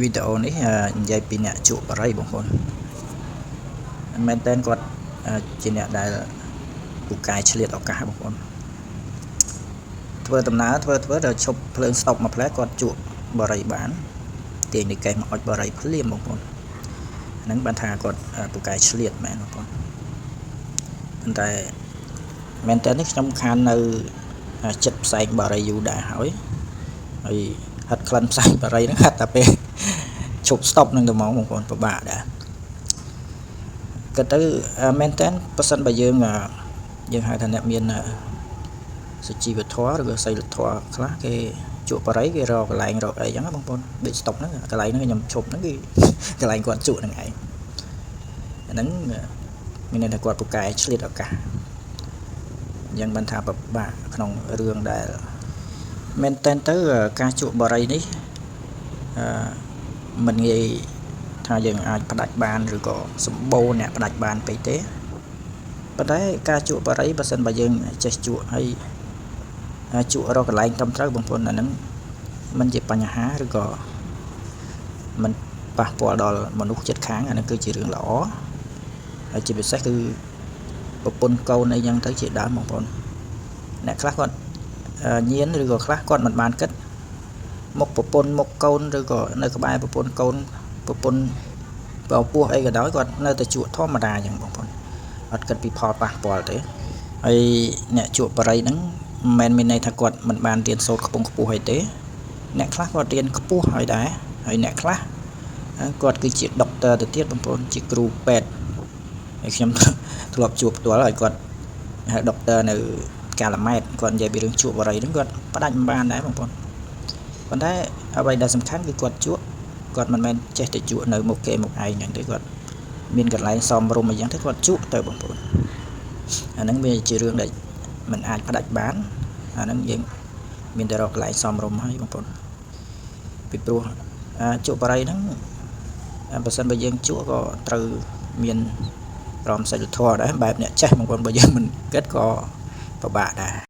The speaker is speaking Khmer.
វីដេអូនេះនិយាយពីអ្នកជក់បារីបងប្អូនមែនតើគាត់ជាអ្នកដែលពូកែឆ្លៀតឱកាសបងប្អូនធ្វើដំណើរធ្វើធ្វើដល់ឈប់ភ្លើងស្តុបមួយផ្លែគាត់ជក់បារីបានទាញនិកេសមកអុចបារីភ្លាមបងប្អូនហ្នឹងបានថាគាត់ពូកែឆ្លៀតមែនបងប្អូនប៉ុន្តែមែនតើនេះខ្ញុំខាននៅចិត្តផ្សែងបារីយូរដែរហើយហើយហិតក្លិនផ្សែងបារីហ្នឹងហិតតែពេលឈប់ស្តុបនឹងទៅហ្មងបងប្អូនពិបាកដែរគិតទៅមែនតើប៉ះសិនបើយើងយើងហៅថាអ្នកមានសុជីវធម៌ឬក៏សីលធម៌ខ្លះគេជក់បារីគេរកកន្លែងរកអីចឹងបងប្អូនដូចស្តុបហ្នឹងកន្លែងហ្នឹងខ្ញុំឈប់ហ្នឹងគឺកន្លែងគាត់ជក់ហ្នឹងឯងអាហ្នឹងមានន័យថាគាត់ពូកែឆ្លៀតឱកាសអញ្ចឹងបានថាពិបាកក្នុងរឿងដែលមែនតើទៅការជក់បារីនេះអឺមិនងាយថាយើងអាចផ្ដាច់បានឬក៏សម្បូរអ្នកផ្ដាច់បានពេកទេប៉ុន្តែការជក់បារីបើសិនបើយើងចេះជក់ហើយជក់រកកន្លែងត្រឹមត្រូវបងប្អូនអាហ្នឹងมันជាបញ្ហាឬក៏มันប៉ះពាល់ដល់មនុស្សជិតខាងអាហ្នឹងគឺជារឿងល្អហើយជាពិសេសគឺប្រពន្ធកូនអីចឹងទៅជាដើមបងប្អូនអ្នកខ្លះគាត់ញៀនឬក៏ខ្លះគាត់មិនបានគិតមុខប្រពន្ធមុខកូនឬក៏នៅក្បែរប្រពន្ធកូនប្រពន្ធបើពោះអីក៏ដោយគាត់នៅតែជក់ធម្មតាអញ្ចឹងបងប្អូនអត់គិតពីផលប៉ះពាល់ទេហើយអ្នកជក់បារីហ្នឹងមិនមែនមានន័យថាគាត់មិនបានរៀនសូត្រខ្ពង់ខ្ពស់អីទេអ្នកខ្លះគាត់រៀនខ្ពស់ហើយដែរហើយអ្នកខ្លះគាត់គឺជាដុកទ័រទៅទៀតបងប្អូនជាគ្រូពេទ្យហើយខ្ញុំធ្លាប់ជួបផ្ទាល់ហើយគាត់ហៅដុកទ័រនៅកាឡាម៉ែតគាត់និយាយពីរឿងជក់បារីហ្នឹងគាត់ផ្ដាច់មិនបានដែរបងប្អូនប៉ុន្តែអ្វីដែលសំខាន់គឺគាត់ជក់គាត់មិនមែនចេះតែជក់នៅមុខគេមុខឯងហ្នឹងទេគាត់មានកន្លែងសមរម្យអីចឹងទៅគាត់ជក់ទៅបងប្អូនអាហ្នឹងវាជារឿងដែលមិនអាចផ្ដាច់បានអាហ្នឹងយើងមានតែរកកន្លែងសមរម្យហើយបងប្អូនពីព្រោះជក់បារីហ្នឹងបើសិនបើយើងជក់ក៏ត្រូវមានក្រមសីលធម៌ដែរបែបអ្នកចេះបងប្អូនបើយើងមិនគិតក៏ពិបាកដែរ។